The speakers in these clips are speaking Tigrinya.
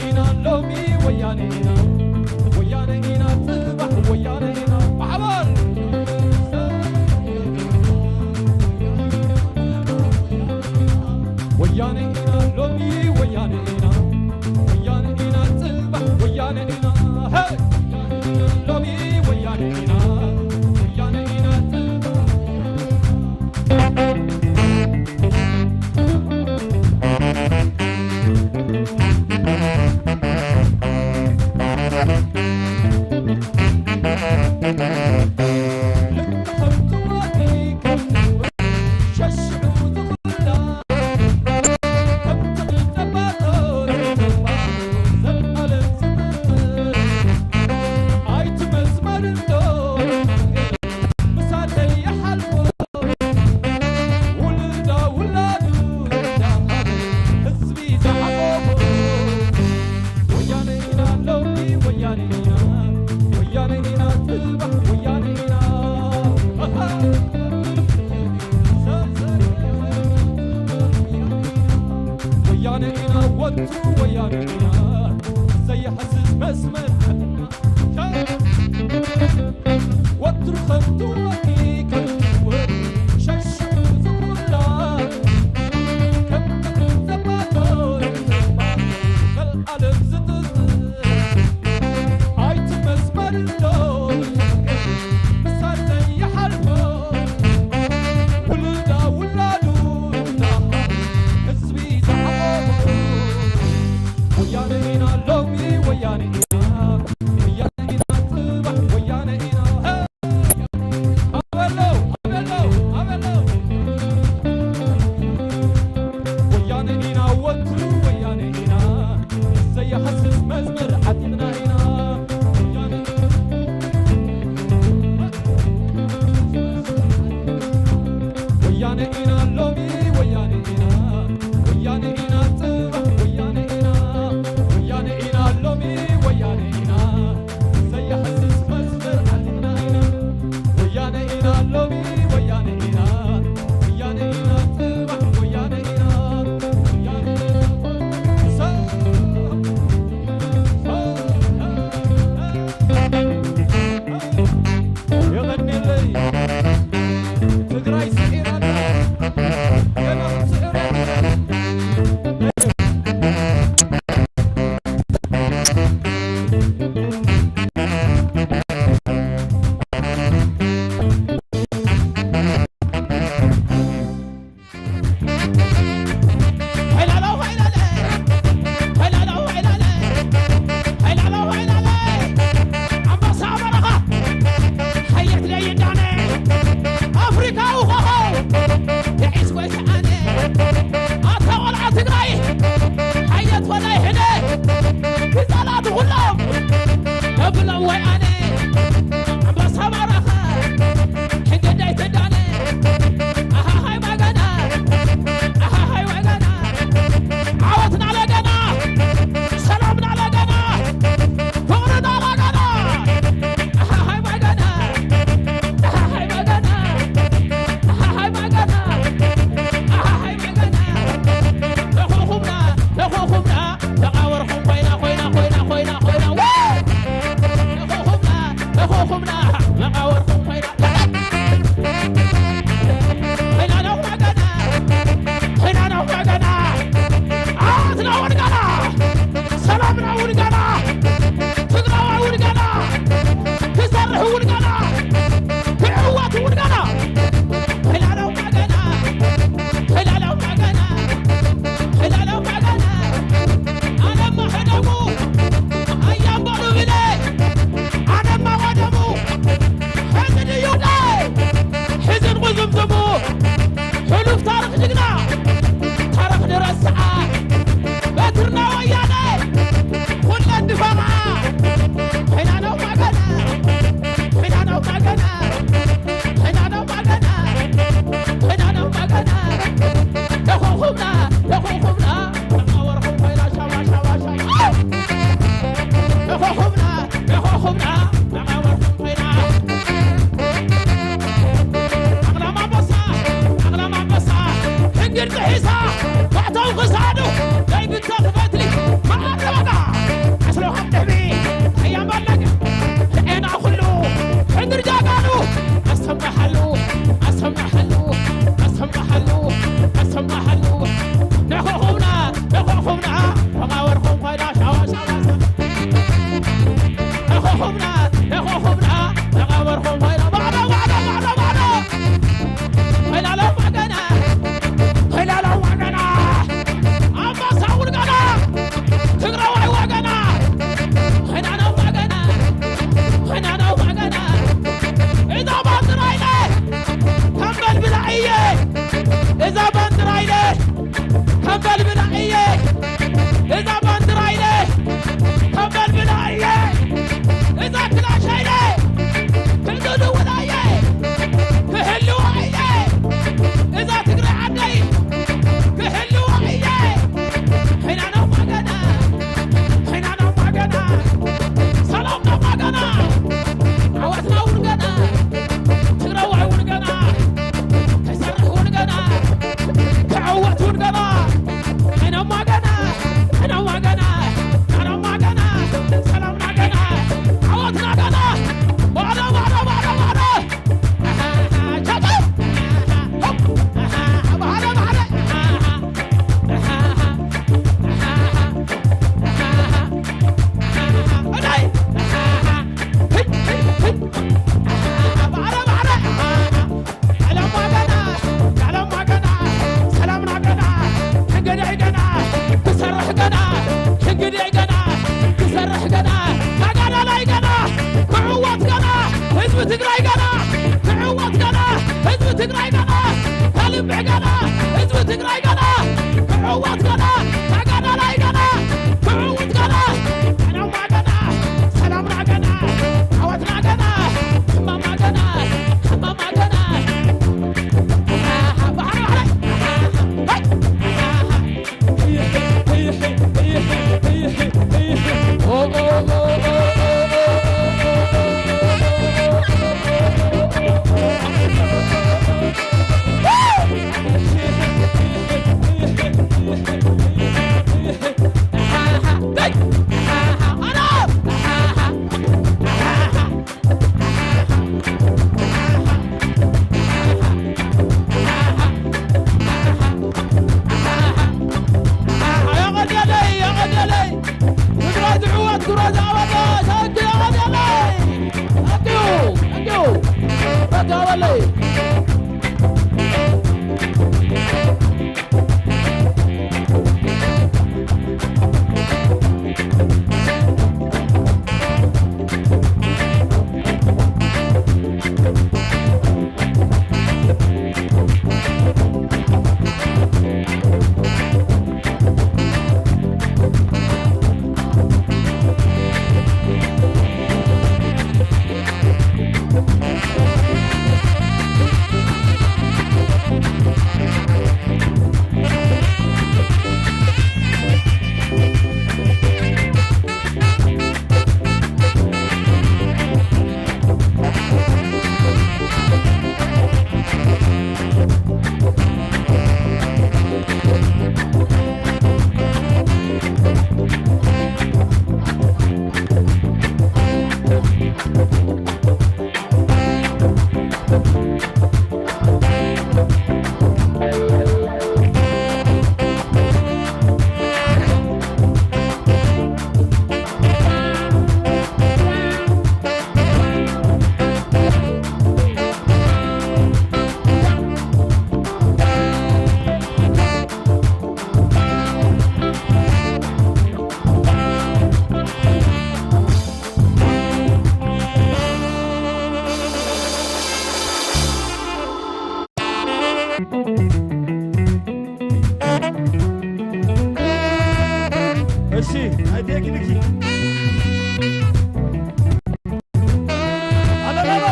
ኢና ሎሚ ወያነ ኢና፣ ወያነ ኢና ጽባሕ ወያነ ኢና። ማሕበር ወያነ ኢና ሎሚ ወያነ ኢና፣ ወያነ ኢና ጽባሕ ወያነ ኢና። ሄይ! ሎሚ ወያነ ኢና፣ ወያነ ኢና ጽባሕ ወያነ ኢና ወቱ ወያነ ኢና፣ ዘየሕዝዝ መስመር ወትሩ ከንቱ ወርቂ ከንቱ ወርቂ ሸሽሑ ዝኹላ ከም ዘባቶ ዘልዓለም ዝጥጥር ኣይትመስመር እንዶ ምሳተ ይሓልፎ ውልዳ ውላዱ ህዝቢ ዝሓቆ ወያነ ኢና ሎሚ ወያነ ኢና ሱራ ዝዓወተ ሻንኪ ኣበደለይ። Thank you, thank you። ረጋበለይ። እሺ፣ ናይ ቴክኒክ ኣለለሎ።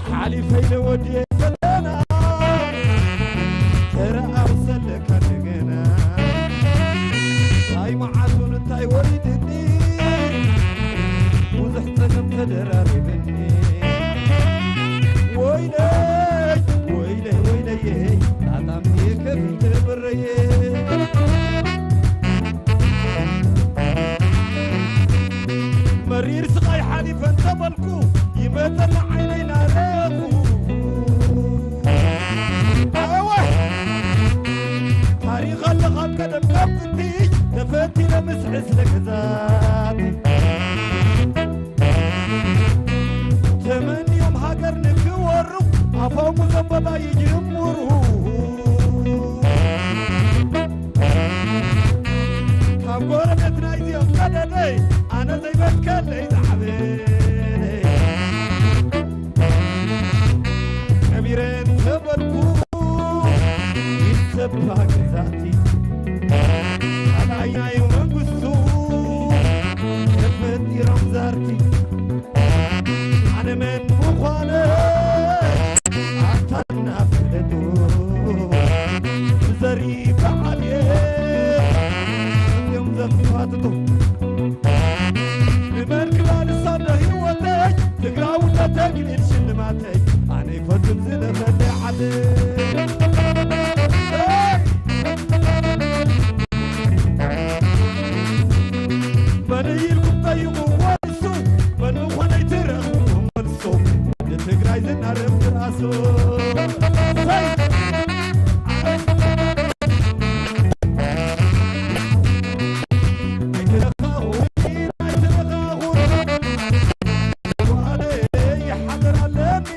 ሓሊፈ ኢለ ወዲየ ፈተና፣ ተረኣው ዘለካ እንደገና። እንታይ መዓቱን እንታይ ወሪድኒ፣ ብዙሕ ጸገም ተደራሪብኒ። ወይለይ፣ ወይለይ፣ ወይለይ፣ ጣጣም ከፊተ በረየ። መሪር ስቓይ ሓሊፈ እንተበልኩ፣ ይመጸና ዓይነይ ናረኹ። ኣወ፣ ታሪኽ ኣለኻ ቀደም ካብ ጥንቲ፣ ተፈቲነ ምስሒ ስለ ገዛቲ። ተመንዮም ሃገር ንክወሩ፣ ኣፎም ዘንበባ ይጅምሩ። ካብ ጎረቤትና እዚኦም ቀደደይ፣ ኣነ ዘይበልከለይ ዝዓበደይ። ከቢረን ተበልኩ ይሰባ ግዛቲ፣ ካልኣይ ናይ መንግስቱ ተፈጢሮም ዛርቲ። ኣነ መን ምዃነ ኣታ እናፈለጡ፣ ብዘሪ ብዓብየ እዮም ዘፋጥጡ። ብመን ክላልሳ ዶ ህይወተይ፣ ትግራውነተይ ክሊል ሽልማተይ፣ ኣነ ይፈቱን ዝለፈለይ ዓደይ። መን ኢልኩም ጠይቁ ወርሱ፣ መን ምዃነይ ትረኽቡ መልሱ። ንትግራይ ዝናረም ትርኣሱ። ሰይ! ኣይትለኻኹ፣ ኣይትለኻኹ። ዋዕለይ ሓደር ኣለኒ።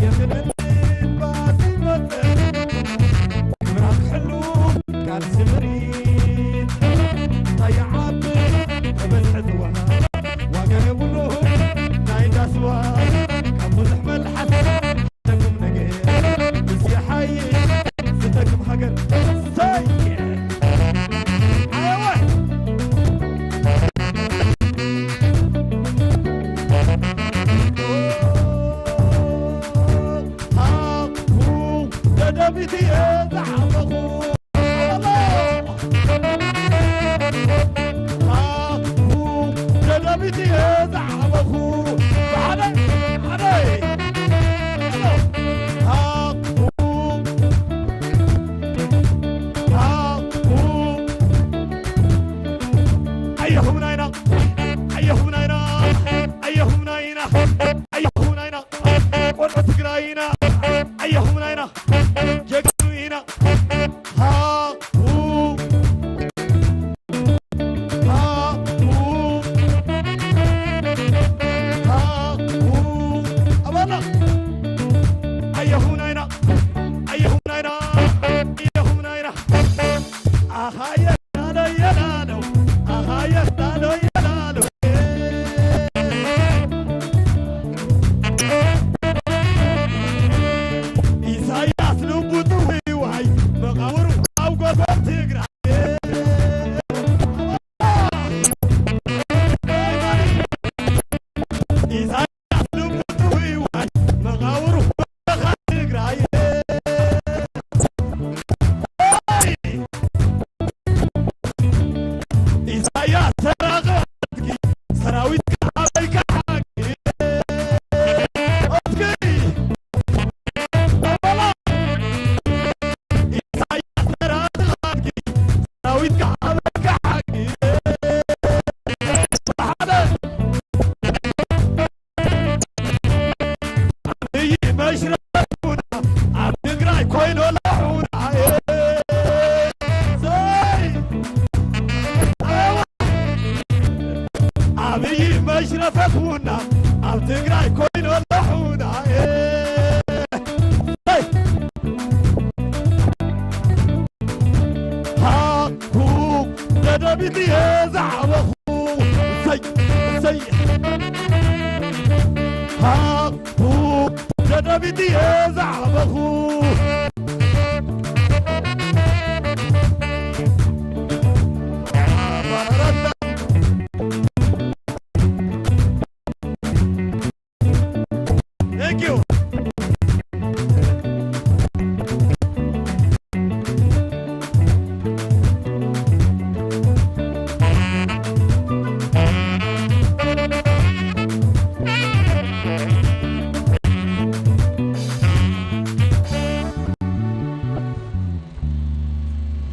የምንን ባቲ መጠን ምራቕ ሕሉ ቃል ስምሪት ታይዓብ ኣኻየ ላሎ የላሎ፣ ኣኻየ ላሎ የላሎ። ኢሳያስ ልቡ ጥውይዋይ፣ መቓብሩ ኣብ ጎልጎል ትግራይ። ኢሳያስ ልቡ ጥውይዋይ፣ መቓብሩ በረኻ ትግራይ። ኢሳያስ ሰራቒ ኣድጊ፣ ሰራዊትካ ኣበይካ ሓቂ። እስኪ በላ። ኢሳያስ ሰራቒ ኣድጊ፣ ሰራዊትካ ኣበይካ ሓቂ። ብሓደ ኣብይ መሽረፈት ቡና ኣብ ትግራይ ኮይኑ ለሑና። ዘይ ኣብይ መሽረፈት ቡና ኣብ ትግራይ ኮይኑ ለሑና። ዘይ ሃኩ ደደቢት እየ ዝዓበኹ። እሰይ፣ እሰይ። ሃኩ ደደቢት እየ ዝዓበኹ። Thank you.